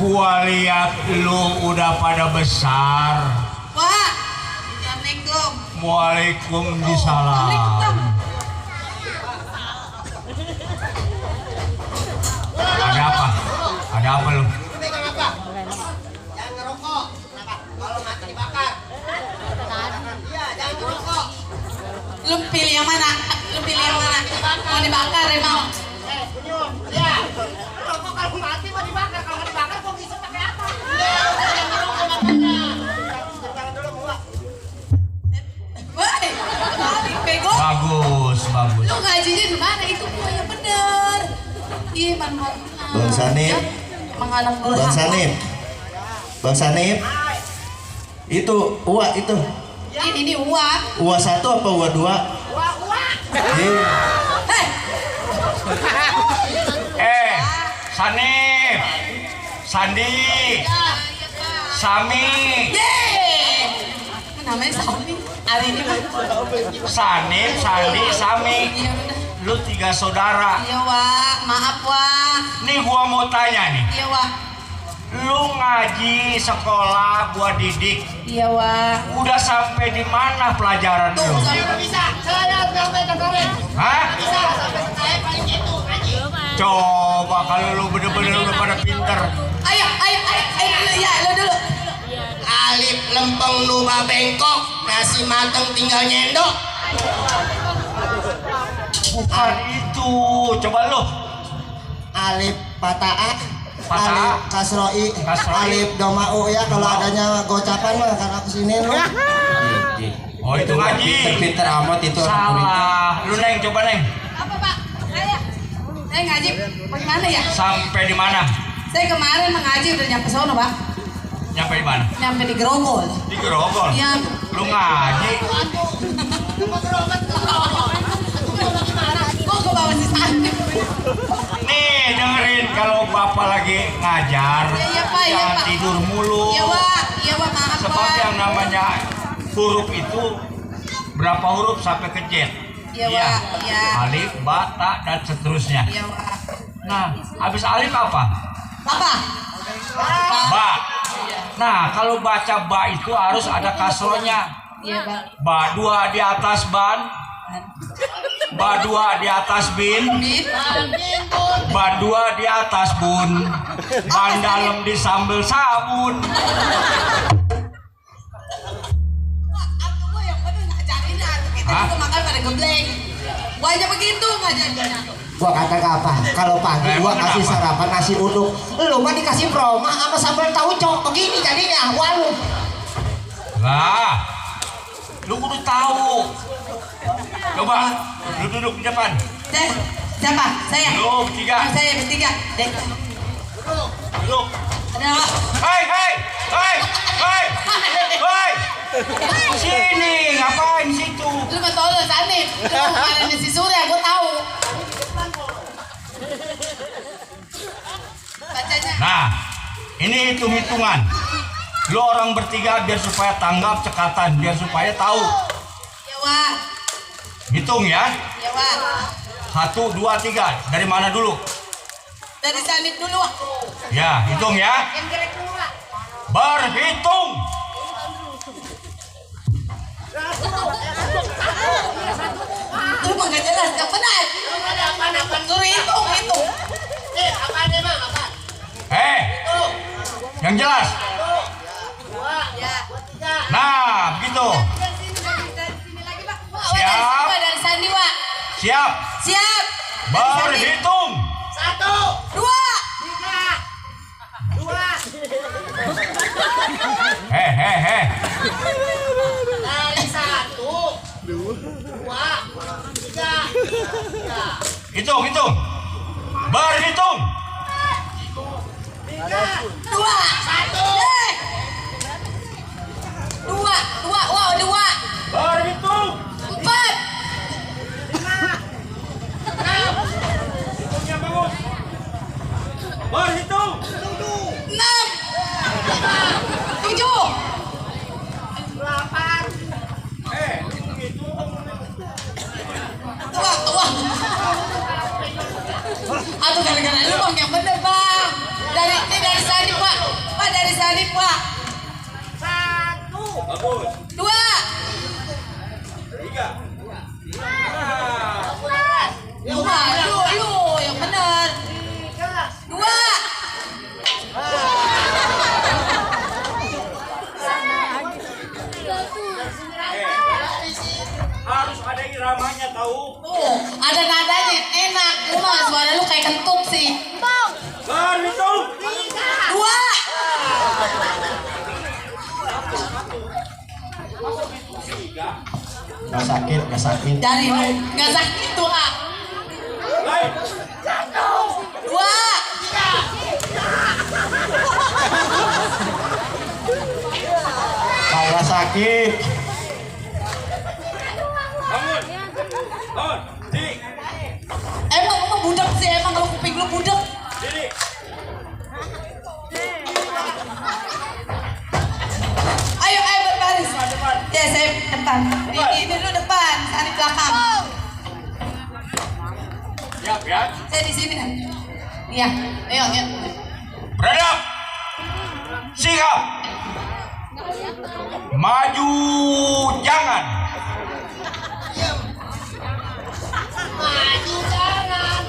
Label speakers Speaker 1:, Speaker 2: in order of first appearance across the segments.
Speaker 1: Gua lihat lu udah pada besar.
Speaker 2: Wah, assalamualaikum.
Speaker 1: Waalaikumsalam. Ada apa? Ada apa lu?
Speaker 3: Jangan ngerokok. Kenapa? Kalau mati dibakar. Iya, jangan ngerokok.
Speaker 2: Lu pilih yang mana? Mau dibakar emang?
Speaker 3: Senyum. Ya. Rokok kalau mati mau dibakar, kalau nggak dibakar kok bisa pakai apa? Jangan ngerokok makanya. Jangan dulu gua.
Speaker 2: Woi, bego.
Speaker 1: Bagus.
Speaker 2: Lu ngajinya di mana? Itu gua yang bener. Iya, Bang
Speaker 4: Sanip.
Speaker 2: Emang anak gua.
Speaker 4: Bang Sanip. Itu uak itu.
Speaker 2: Ini uang.
Speaker 4: Uak 1 apa uak 2?
Speaker 3: Wah.
Speaker 2: Hei,
Speaker 1: Sanip, Sandi, Sami,
Speaker 2: yeay. Namanya Sami. Hari ini mah.
Speaker 1: Sanip, Sandi, Sami.
Speaker 2: Iya udah.
Speaker 1: Lu 3 saudara.
Speaker 2: Iya, Wak. Maaf, Wak.
Speaker 1: Nih gua mau tanya nih.
Speaker 2: Iya, Wak.
Speaker 1: Lu ngaji sekolah gua didik.
Speaker 2: Iya, Wak.
Speaker 1: Udah sampai di mana pelajaran lu?
Speaker 3: Nggak bisa. Saya sampai dengerin.
Speaker 1: Hah?
Speaker 3: Bisa sampai saya paling itu ngaji.
Speaker 1: Coba kalau lu bener-bener udah pada pinter.
Speaker 2: Ayo, ya, lu dulu.
Speaker 3: Alif lempeng nuba bengkok, nasi mateng tinggal nyendok.
Speaker 1: Bukan itu. Coba lu.
Speaker 3: Alif pata'a,
Speaker 1: Pata'a.
Speaker 3: alif kasroi,
Speaker 1: Kasroi.
Speaker 3: alif doma'u ya kalau adanya gocapan mah karena kesini lu.
Speaker 1: Oh itu ngaji.
Speaker 4: Pinter amat itu orang muridnya.
Speaker 1: Salah. Lu Neng, coba Neng.
Speaker 2: Apa, Pak? Saya ngaji bagaimana ya?
Speaker 1: Sampai di mana?
Speaker 2: Saya kemarin mengaji udah nyampe sono, Pak.
Speaker 1: Nyampe di mana?
Speaker 2: Nyampe di Grogol.
Speaker 1: Di Grogol.
Speaker 2: Iya.
Speaker 1: Lu ngaji.
Speaker 2: Kok ke bawah si Sandi?
Speaker 1: Nih dengerin kalau bapak lagi ngajar.
Speaker 2: Iya, Pak, iya,
Speaker 1: Jangan
Speaker 2: Pak.
Speaker 1: tidur mulu.
Speaker 2: Iya, Pak. Iya, Pak, maaf,
Speaker 1: Sebab
Speaker 2: Pak.
Speaker 1: yang namanya huruf itu berapa huruf sampai ke Z?
Speaker 2: Iya, Pak. Iya.
Speaker 1: Alif, ba, ta, dan seterusnya.
Speaker 2: Iya, Pak.
Speaker 1: Nah, habis alif apa?
Speaker 2: Apa?
Speaker 1: Ba. Nah, kalau baca ba itu harus ada kasronya.
Speaker 2: Iya, Pak.
Speaker 1: Ba 2 di atas ban, ba 2 di atas bin,
Speaker 2: Bin.
Speaker 1: ban 2 di atas bun, ban dalam di sambal sabun.
Speaker 2: Wah, aku gua yang bener ngajarin aku. Kita
Speaker 1: Hah?
Speaker 2: juga makan pada gebleng. Gua aja begitu ngajarinnya.
Speaker 3: Gua kata apa? Kalau pagi gua
Speaker 1: Emang
Speaker 3: kasih
Speaker 1: kenapa?
Speaker 3: sarapan nasi uduk, lu mah dikasih proma sama sambal tauco begini jadinya walu.
Speaker 1: Lah, lu kudu tahu. Coba, lu duduk di depan.
Speaker 2: Siapa? Saya.
Speaker 1: Duduk, 3.
Speaker 2: Saya bertiga. Dek.
Speaker 1: Duduk.
Speaker 2: Ada.
Speaker 1: Hei, hei, hei, hei, hei. Sini, ngapain situ?
Speaker 2: Lu mau tahu lu Sanip. Lu kemarin si Surya, gua tahu. Bacanya.
Speaker 1: Nah, ini hitung-hitungan. Lu orang bertiga biar supaya tanggap cekatan, biar supaya tahu.
Speaker 2: Ya, Wak.
Speaker 1: Hitung ya.
Speaker 2: Ya, Wak.
Speaker 1: 1, 2, 3. Dari mana dulu?
Speaker 2: Dari Sanip dulu, Wak.
Speaker 1: Ya, hitung ya.
Speaker 2: Yang jelek dulu, Wak.
Speaker 1: Berhitung.
Speaker 2: Lu mah gak jelas, yang benar. Suruh hitung.
Speaker 1: Yang jelas.
Speaker 2: Ya.
Speaker 1: Nah, begitu.
Speaker 2: Dari sini lagi, Pak. Wak,
Speaker 1: Siap.
Speaker 2: dari Sandi, Wak.
Speaker 1: Siap.
Speaker 2: Siap. Dari Sandi.
Speaker 1: Berhitung.
Speaker 2: 1, 2.
Speaker 1: Hehehe.
Speaker 3: Dari 1, 2, 3.
Speaker 1: Hitung. Berhitung.
Speaker 2: 2, 1. 2. Wow, 2.
Speaker 1: Berhitung.
Speaker 2: 4.
Speaker 1: Hitungnya bagus. Berhitung.
Speaker 2: 6. 7. Tua. Aduh, gara-gara lu, Bang, yang bener, Bang. Dari Sandi, Pak. Pak.
Speaker 3: Satu.
Speaker 1: Bagus.
Speaker 2: 2.
Speaker 1: 3.
Speaker 2: Yuk, yang benar. 2.
Speaker 1: Harus ada iramanya tahu.
Speaker 2: Oh, ada nadanya enak. Lu mah suara lu kayak kentut sih.
Speaker 1: Berhitung.
Speaker 2: 2.
Speaker 4: Gak sakit.
Speaker 2: Dari lu nggak sakit tuh ah.
Speaker 1: Baik.
Speaker 2: 2.
Speaker 4: Kagak sakit.
Speaker 1: Bangun. Bangun. Diri.
Speaker 2: Emang lu budak sih, emang lu kuping lu budak.
Speaker 1: Diri.
Speaker 2: Ayo berbaris. Ya saya depan. Ini dulu depan, Sani belakang.
Speaker 1: Siap ya.
Speaker 2: Saya di sini. Iya, ayo.
Speaker 1: Beradab. Sikap. Maju jangan.
Speaker 3: Maju jangan.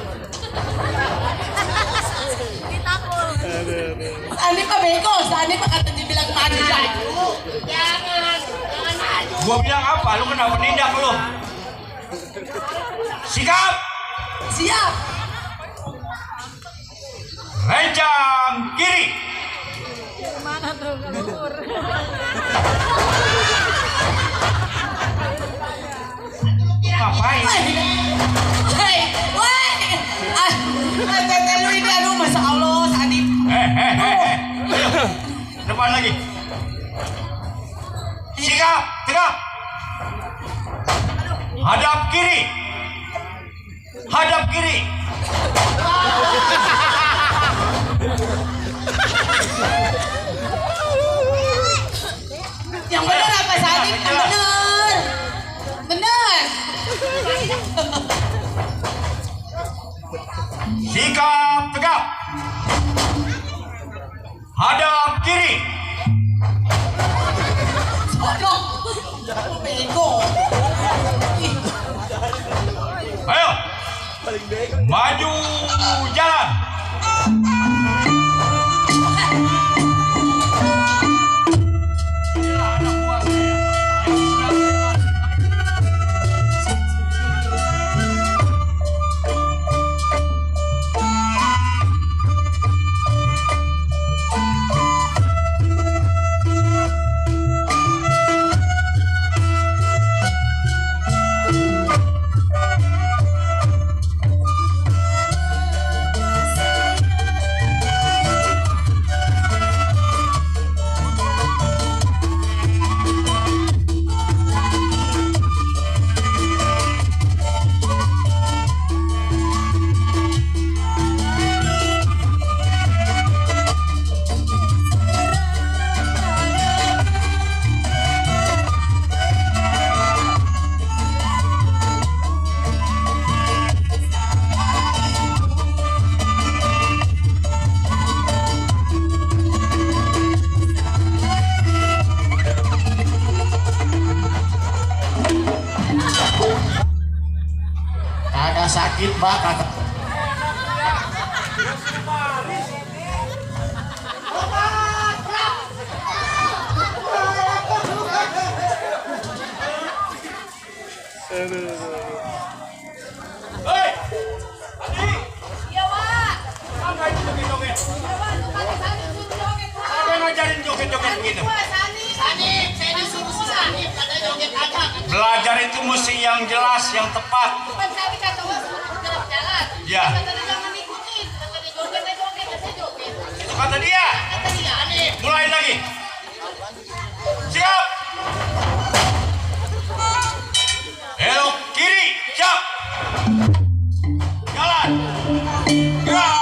Speaker 2: Sani mah bego, Sani mah kata dibilang maju jangan.
Speaker 3: Jangan maju.
Speaker 1: Gua bilang apa? Lu kenapa nindak lu? Sikap.
Speaker 2: Siap.
Speaker 1: Rencang kiri.
Speaker 5: Mana tuh kabur?
Speaker 1: Ngapain?
Speaker 2: Hei, woi. Tete lu ini aduh Masya Allah, Sani.
Speaker 1: Ayo. Depan lagi. Sikap, tegak. Hadap kiri. Hadap kiri.
Speaker 2: Yang benar apa Sani? Yang benar. Benar.
Speaker 1: Sikap tegak. Hadap kiri.
Speaker 2: Aduh, bego.
Speaker 1: Ayo. Maju jalan.
Speaker 4: Kagak sakit, Pak. Kagak.
Speaker 1: Hei, Adi,
Speaker 2: Iya, Pak.
Speaker 1: apa itu joget-joget?
Speaker 2: Iya, Pak. Tuh kata Sani suruh joget, Pak.
Speaker 1: Siapa yang ngajarin joget-joget begitu?
Speaker 2: Pak, Sani.
Speaker 3: Sani, saya disuruh si Sani pada joget aja.
Speaker 1: Belajar itu mesti yang jelas, yang tepat.
Speaker 2: Kan Sani kata Wah suruh bergerak jalan.
Speaker 1: Ya.
Speaker 2: Kata dia jangan ikutin. Kata dia joget, saya joget.
Speaker 1: Itu kata dia.
Speaker 3: Kata dia, Ani.
Speaker 1: Mulai lagi. Siap. Belok kiri. Siap. Jalan. Gerak.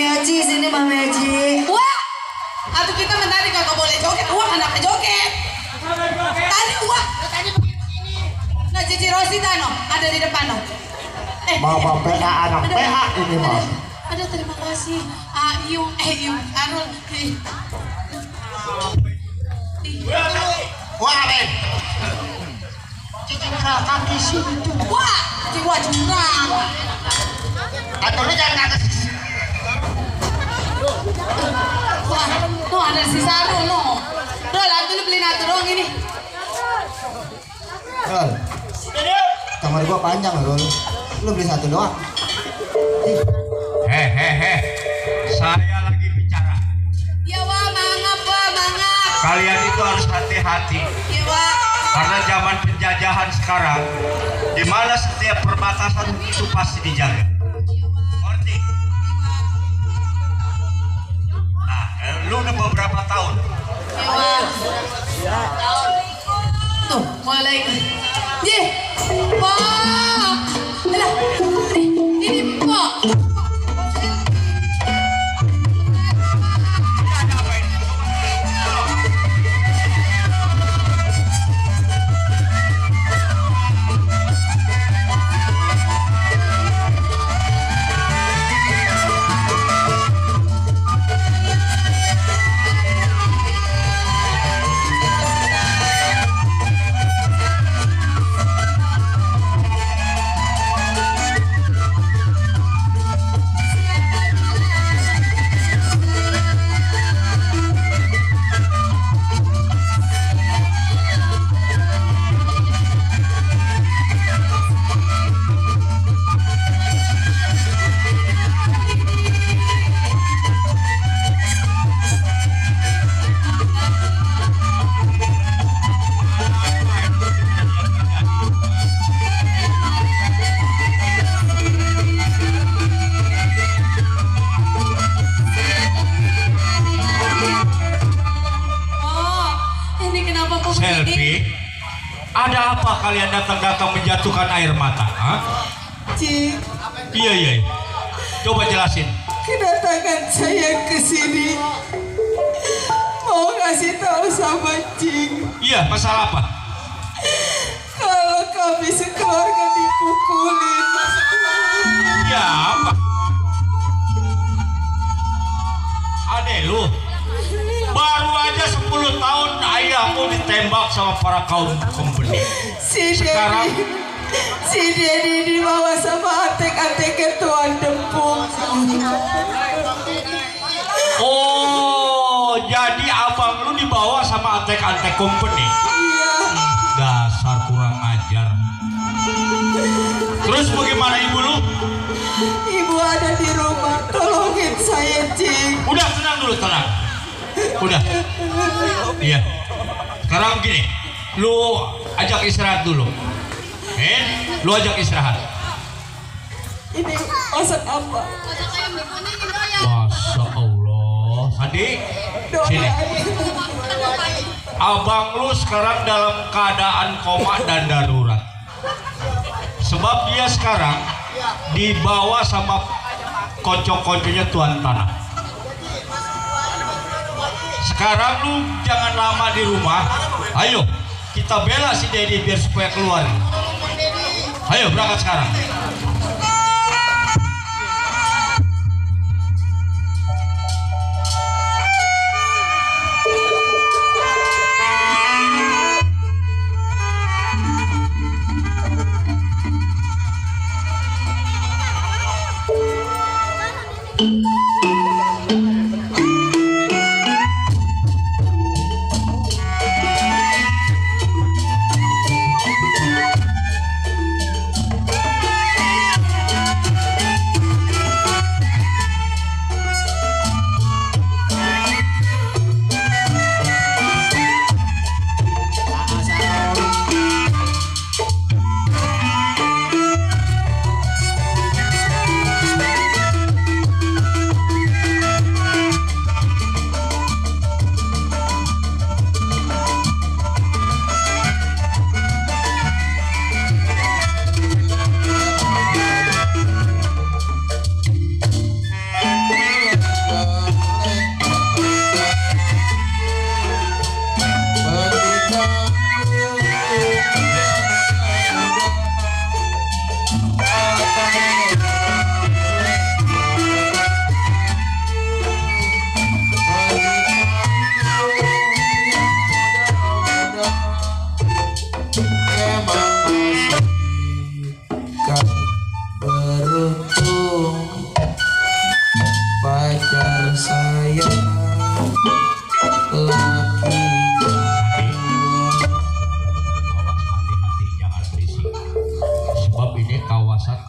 Speaker 2: Meci, sini Mbak Meci. Wah, atau kita menarik kagak boleh joget. Wah, anaknya joget. Tadi wah.
Speaker 3: Tadi begini.
Speaker 2: Nah, Cici Rosita no, ada di depan no.
Speaker 4: Bawa PA anak PA ini mah.
Speaker 2: Ada terima kasih. Iu, Arul.
Speaker 3: Wah, Ben. Cici kaki sini.
Speaker 2: Wah, jiwa curang.
Speaker 3: Atau lu jangan ngatas.
Speaker 2: Wah, tuh ada si Saru no. Rol, aku lu beli natu dong ini.
Speaker 4: Rol, kamar gua panjang Rol. Lu beli satu doang.
Speaker 1: Hehehe, saya lagi bicara.
Speaker 2: Ya wah, mangap wah, mangap.
Speaker 1: Kalian itu harus hati-hati.
Speaker 2: Ya wah.
Speaker 1: Karena zaman penjajahan sekarang, di mana setiap perbatasan itu pasti dijaga. Ngerti? Nah, lu udah beberapa tahun.
Speaker 2: Ya wah. Tuh, mulai. Ye, Pak. Alah, ini Pak.
Speaker 1: Selfie, ada apa kalian datang-datang menjatuhkan air mata? Hah?
Speaker 6: Cing,
Speaker 1: Iya. Coba jelasin.
Speaker 6: kedatangan saya ke sini mau ngasih tahu sama Cing
Speaker 1: Iya, masalah apa?
Speaker 6: kalau kami sekeluarga dipukulin.
Speaker 1: Ya apa? Adek lu, baru aja 10 tahun ayahmu ditembak sama para kaum pembeli. Sekarang?
Speaker 6: Si Dedi dibawa sama antek-antek ketua dempung.
Speaker 1: Oh, jadi abang lu dibawa sama antek-antek company.
Speaker 6: Iya.
Speaker 1: Dasar kurang ajar. Terus bagaimana ibu lu?
Speaker 6: Ibu ada di rumah, tolongin saya Cing.
Speaker 1: Udah tenang dulu, tenang. Udah. Iya. Sekarang gini, lu ajak istirahat dulu. Lu ajak istirahat.
Speaker 6: Ini masak apa?
Speaker 1: Masya Allah. Sandi, sini. Abang lu sekarang dalam keadaan koma dan darurat. Sebab dia sekarang dibawa sama kocok-kocoknya tuan tanah. Sekarang lu jangan lama di rumah. Ayo, kita bela si Dedi biar supaya keluar. Ayo berangkat sekarang.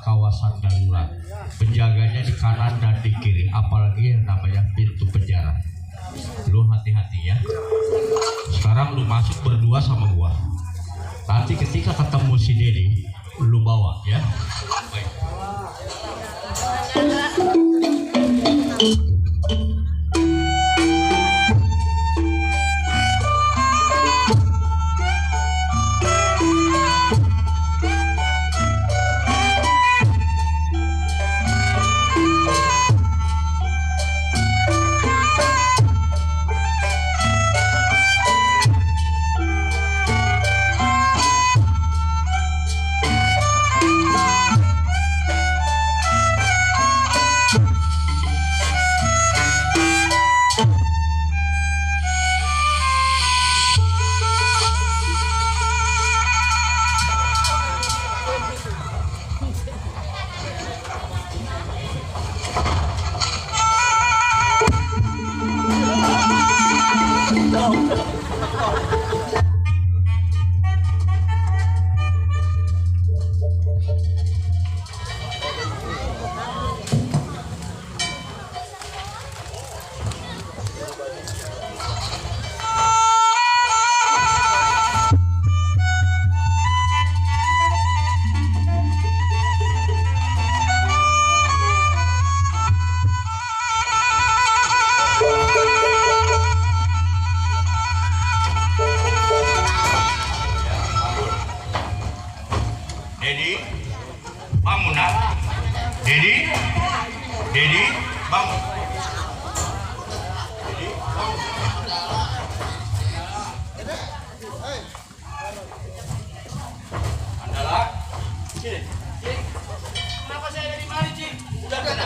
Speaker 1: kawasan darurat. Penjaganya di kanan dan di kiri, apalagi yang namanya pintu penjara. Lu hati-hati ya. Sekarang lu masuk berdua sama gua. Nanti ketika ketemu si Dedi, lu bawa ya. Baik. Dedi, bangun nak. Dedi, bangun. Dedi, bangun. Andalah. Cik. Kenapa saya ada di mari, Cik? Udah kena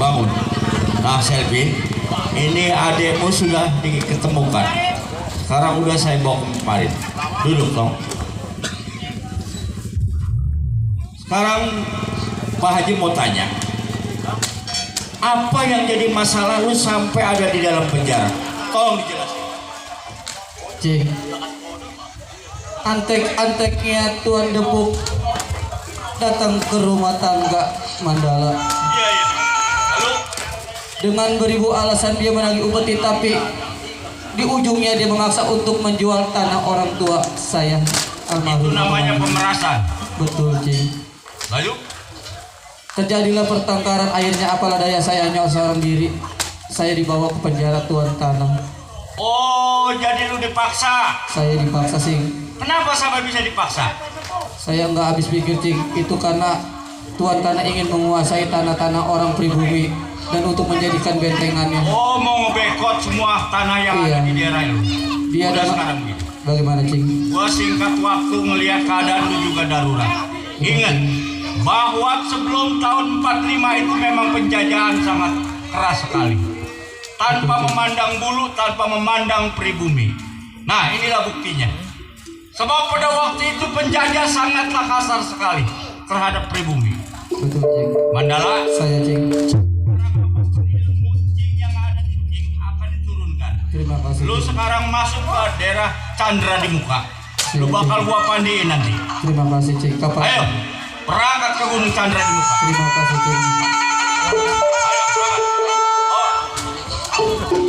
Speaker 1: bangun. Nah Selvi, ini adekmu sudah diketemukan. Sekarang udah saya bawa kemarin. Duduk dong. Sekarang Pak Haji mau tanya, apa yang jadi masalah lu sampai ada di dalam penjara? Tolong dijelasin.
Speaker 6: Cing, antek-anteknya Tuan Depuk datang ke rumah tangga Mandala.
Speaker 1: Iya. Lalu?
Speaker 6: Dengan beribu alasan dia menagih upeti, tapi di ujungnya dia memaksa untuk menjual tanah orang tua saya, almarhum.
Speaker 1: Itu namanya pemerasan.
Speaker 6: Betul, Cing.
Speaker 1: Lalu?
Speaker 6: Terjadilah pertengkaran, akhirnya apalah daya saya hanya seorang diri. Saya dibawa ke penjara Tuan Tanah.
Speaker 1: Oh, jadi lu dipaksa.
Speaker 6: Saya dipaksa, Cing.
Speaker 1: Kenapa sampai bisa dipaksa?
Speaker 6: Saya nggak habis pikir, Cing. Itu karena Tuan Tanah ingin menguasai tanah-tanah orang pribumi dan untuk menjadikan bentengannya.
Speaker 1: Oh, mau ngebekot semua tanah yang
Speaker 6: Iya.
Speaker 1: ada di daerah lu.
Speaker 6: Dia
Speaker 1: Udah
Speaker 6: dan
Speaker 1: sekarang begitu.
Speaker 6: bagaimana, Cing?
Speaker 1: Gua singkat waktu ngelihat keadaan lu juga darurat. Ingat bahwa sebelum tahun 45 itu memang penjajahan sangat keras sekali. Tanpa memandang bulu, tanpa memandang pribumi. Nah, inilah buktinya. Sebab pada waktu itu penjajah sangatlah kasar sekali terhadap pribumi.
Speaker 6: Betul, Cing.
Speaker 1: Mandala,
Speaker 6: Saya, Cing.
Speaker 1: ilmu Cing yang ada di Cing akan diturunkan.
Speaker 6: Terima kasih.
Speaker 1: Lu
Speaker 6: Cing.
Speaker 1: sekarang masuk ke daerah Chandra di muka. Lu bakal gua pandiin nanti.
Speaker 6: Terima kasih, Cing. Kapan?
Speaker 1: Ayo, berangkat ke Gunung Chandra di muka.
Speaker 6: Terima kasih, Cing.
Speaker 1: Ayo, berangkat. Oh.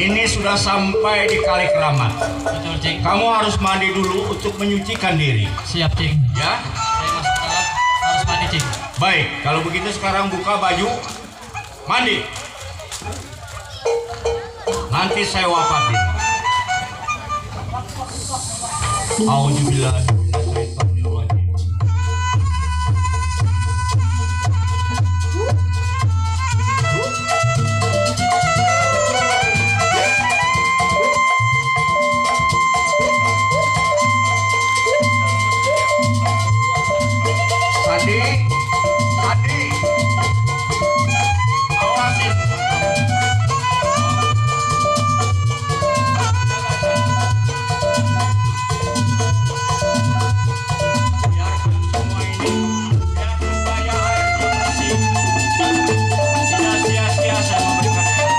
Speaker 1: Ini sudah sampai di Kali Keramat.
Speaker 6: Betul, Cing.
Speaker 1: Kamu harus mandi dulu untuk menyucikan diri.
Speaker 6: Siap, Cing.
Speaker 1: Ya?
Speaker 6: Saya masuk dalam harus mandi, Cing.
Speaker 1: Baik, kalau begitu sekarang buka baju, mandi. Nanti saya wafatin. Auzubillah. Adi, awasin. Biarkan semua ini, biar supaya airnya bersih. Tidak sia-sia saya memberikan air.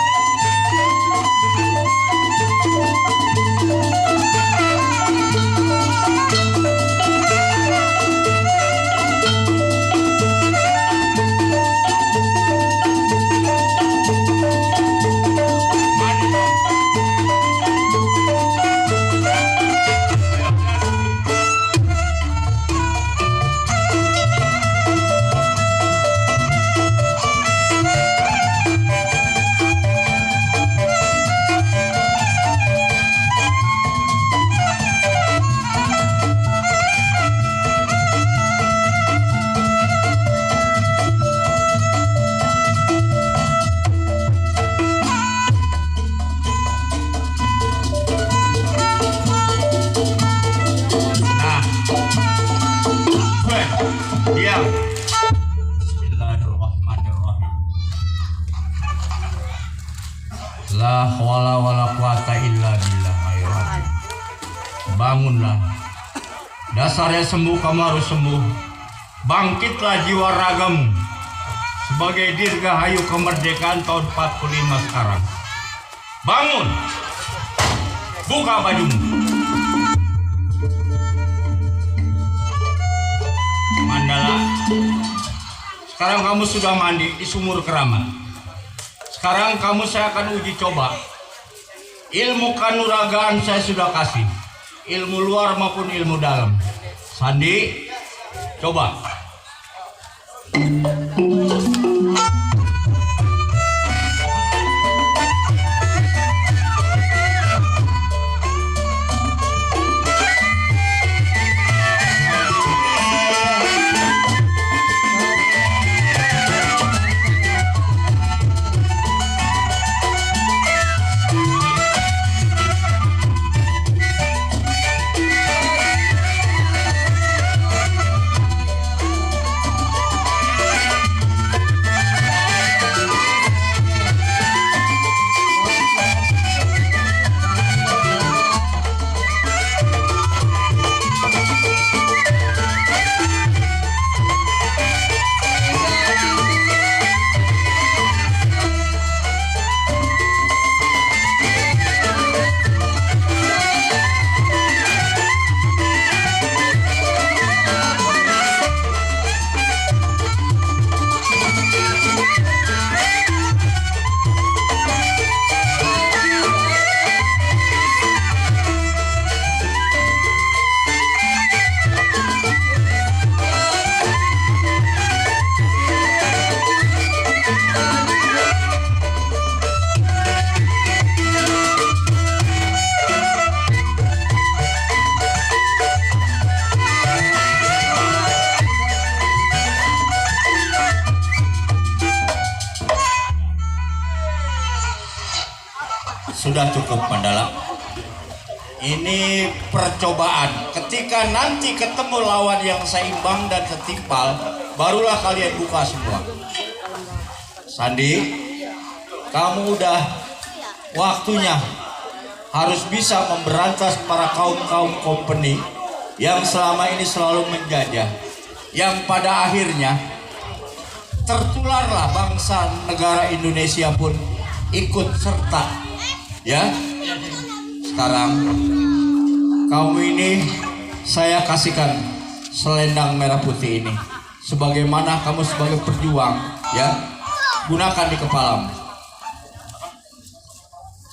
Speaker 1: Diam. Bismillahirrahmanirrahim. La hawla wala quwata illa billah. Bangunlah. Dasarnya sembuh, kamu harus sembuh. Bangkitlah jiwa ragamu sebagai dirgahayu kemerdekaan tahun 45 sekarang. Bangun. Buka bajumu. Mandala, sekarang kamu sudah mandi di sumur keramat. Sekarang kamu saya akan uji coba. Ilmu kanuragaan saya sudah kasih, ilmu luar maupun ilmu dalam. Sandi, coba. Sudah cukup Mandala. Ini percobaan. Ketika nanti ketemu lawan yang seimbang dan setimpal, barulah kalian buka semua. Sandi, kamu udah waktunya harus bisa memberantas para kaum-kaum company yang selama ini selalu menjajah, yang pada akhirnya tertularlah bangsa negara Indonesia pun ikut serta. Ya, sekarang kamu ini saya kasihkan selendang merah putih ini, sebagaimana kamu sebagai pejuang, ya, gunakan di kepalamu.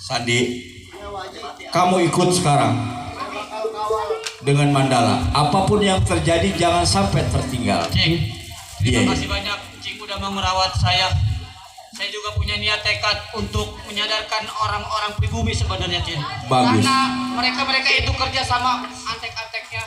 Speaker 1: Sandi, kamu ikut sekarang dengan Mandala. Apapun yang terjadi jangan sampai tertinggal.
Speaker 6: Cing,
Speaker 1: Iya,
Speaker 6: terima kasih banyak Cing udah mau merawat saya. Saya juga punya niat tekad untuk menyadarkan orang-orang pribumi sebenarnya, Cing.
Speaker 1: Bagus.
Speaker 6: Karena mereka itu kerja sama antek-anteknya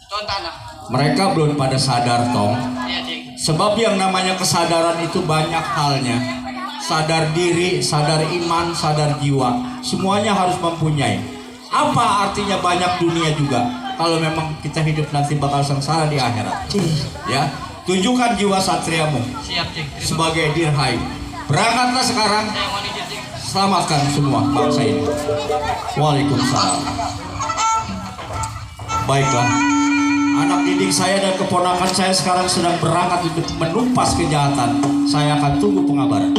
Speaker 6: Tuan Tanah.
Speaker 1: Mereka belum pada sadar, Tong.
Speaker 6: Iya, Cing.
Speaker 1: Sebab yang namanya kesadaran itu banyak halnya. Sadar diri, sadar iman, sadar jiwa. Semuanya harus mempunyai. Apa artinya banyak dunia juga kalau memang kita hidup nanti bakal sengsara di akhirat. Ya, tunjukkan jiwa satriamu
Speaker 6: Siap, Cing.
Speaker 1: sebagai dirhai. Berangkatlah sekarang,
Speaker 6: Saya mau izin, Cing.
Speaker 1: selamatkan semua bangsa ini. Waalaikumsalam. Baiklah, anak didik saya dan keponakan saya sekarang sedang berangkat untuk menumpas kejahatan. Saya akan tunggu pengabaran.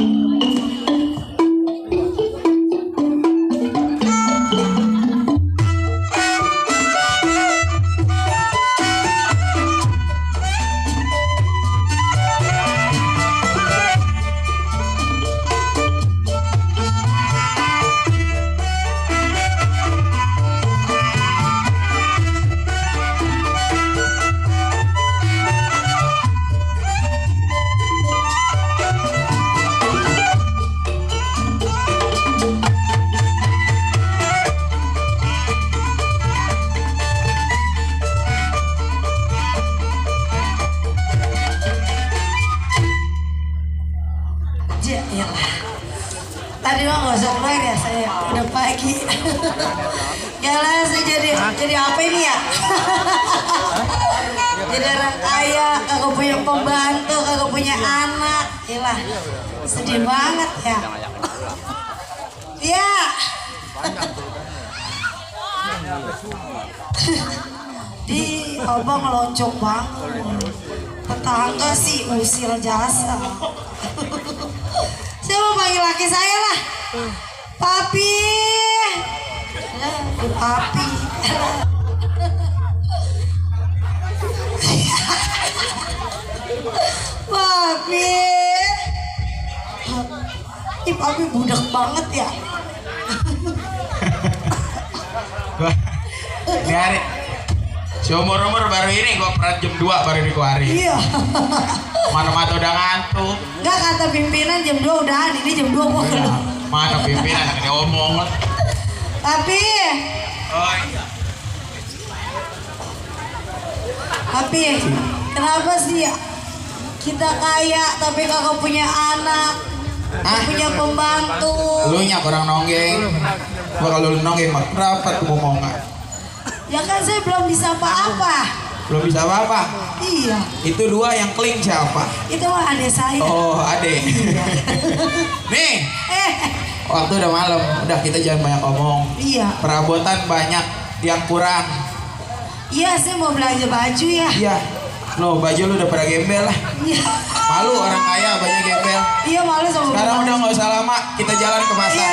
Speaker 2: Tadi mah nggak usah keluar ya, saya udah pagi. Gila, saya jadi apa ini ya? Jadi orang kaya, kagak punya pembantu, kagak punya anak. Gila, sedih banget ya. Iya. Di abang loncok banget. Tetangga sih usil jasa. Saya mau panggil laki saya lah. Papi. Papi. Papi. Ih, papi budak banget ya.
Speaker 7: Ini hari seumur-umur baru ini gua pernah jam 2 baru dikeluarin.
Speaker 2: Iya.
Speaker 7: Mana mata udah ngantuk.
Speaker 2: Enggak, kata pimpinan jam 2 udahan, ini jam 2 gua keluar.
Speaker 7: Mana pimpinan yang ngomong.
Speaker 2: Papi.
Speaker 7: Oi.
Speaker 2: Papi, kenapa sih ya? Kita kaya tapi kagak punya anak, kagak punya pembantu.
Speaker 7: Lu nya kurang nonggeng. Gua kalau lu nonggeng mah rapat ngomongan.
Speaker 2: Ya kan saya belum bisa apa-apa.
Speaker 7: Belum bisa apa-apa.
Speaker 2: Iya.
Speaker 7: Itu 2 yang keling siapa?
Speaker 2: Itu mah adik saya.
Speaker 7: Oh, adek. Nih, waktu udah malam, udah kita jangan banyak ngomong.
Speaker 2: Iya.
Speaker 7: Perabotan banyak yang kurang.
Speaker 2: Iya, saya mau belanja baju ya.
Speaker 7: Iya. Lo baju lu udah pada gembel lah.
Speaker 2: Iya.
Speaker 7: Malu orang kaya baju gembel.
Speaker 2: Iya, malu sama
Speaker 7: Sekarang
Speaker 2: baju.
Speaker 7: udah nggak usah lama, kita jalan ke pasar.
Speaker 2: Iya,